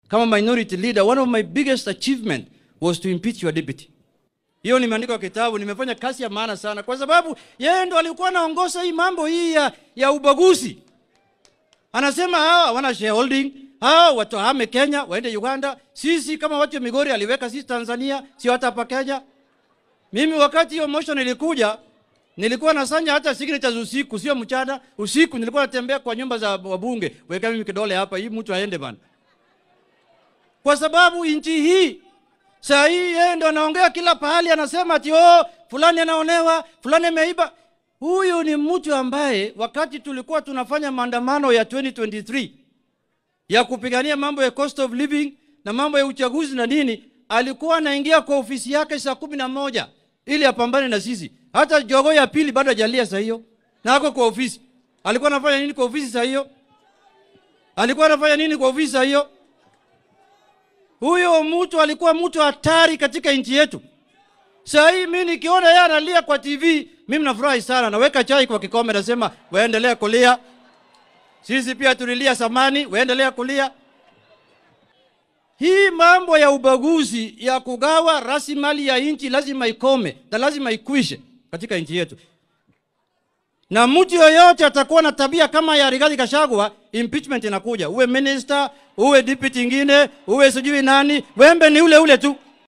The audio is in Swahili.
Kama minority leader, one of my biggest achievement was to impeach your deputy. Hiyo nimeandika kitabu, nimefanya kazi ya maana sana, kwa sababu yeye ndo alikuwa anaongoza hii mambo hii ya ubaguzi. Anasema hawa wana shareholding, hawa watu hame Kenya waende Uganda. Sisi kama watu wa Migori aliweka sisi Tanzania, sio hata hapa Kenya. Mimi wakati hiyo motion ilikuja, nilikuwa nasanya hata signatures usiku, sio mchana, usiku nilikuwa natembea kwa nyumba za wabunge, weka mimi kidole hapa, hii mtu aende bana. Kwa sababu nchi hii saa hii yeye ndo anaongea kila pahali, anasema ati oh, fulani anaonewa, fulani ameiba. Huyu ni mtu ambaye wakati tulikuwa tunafanya maandamano ya 2023 ya kupigania mambo ya cost of living na mambo ya uchaguzi na nini, alikuwa anaingia kwa ofisi yake saa 11 ili apambane na sisi. Hata jogoo ya pili bado hajalia saa hiyo, na ako kwa ofisi. Alikuwa anafanya nini kwa ofisi saa hiyo? Alikuwa anafanya nini kwa ofisi saa hiyo? Huyo mtu alikuwa mtu hatari katika nchi yetu. Saa hii mimi nikiona yeye analia kwa TV, mimi nafurahi sana. Naweka chai kwa kikombe, nasema waendelea kulia. Sisi pia tulilia zamani, waendelea kulia. Hii mambo ya ubaguzi ya kugawa rasilimali ya nchi lazima ikome na lazima ikwishe katika nchi yetu. Na mtu yoyote atakuwa na tabia kama ya Rigathi Gachagua, impeachment inakuja. Uwe minister, uwe deputy ingine, uwe sijui nani, wembe ni ule ule tu.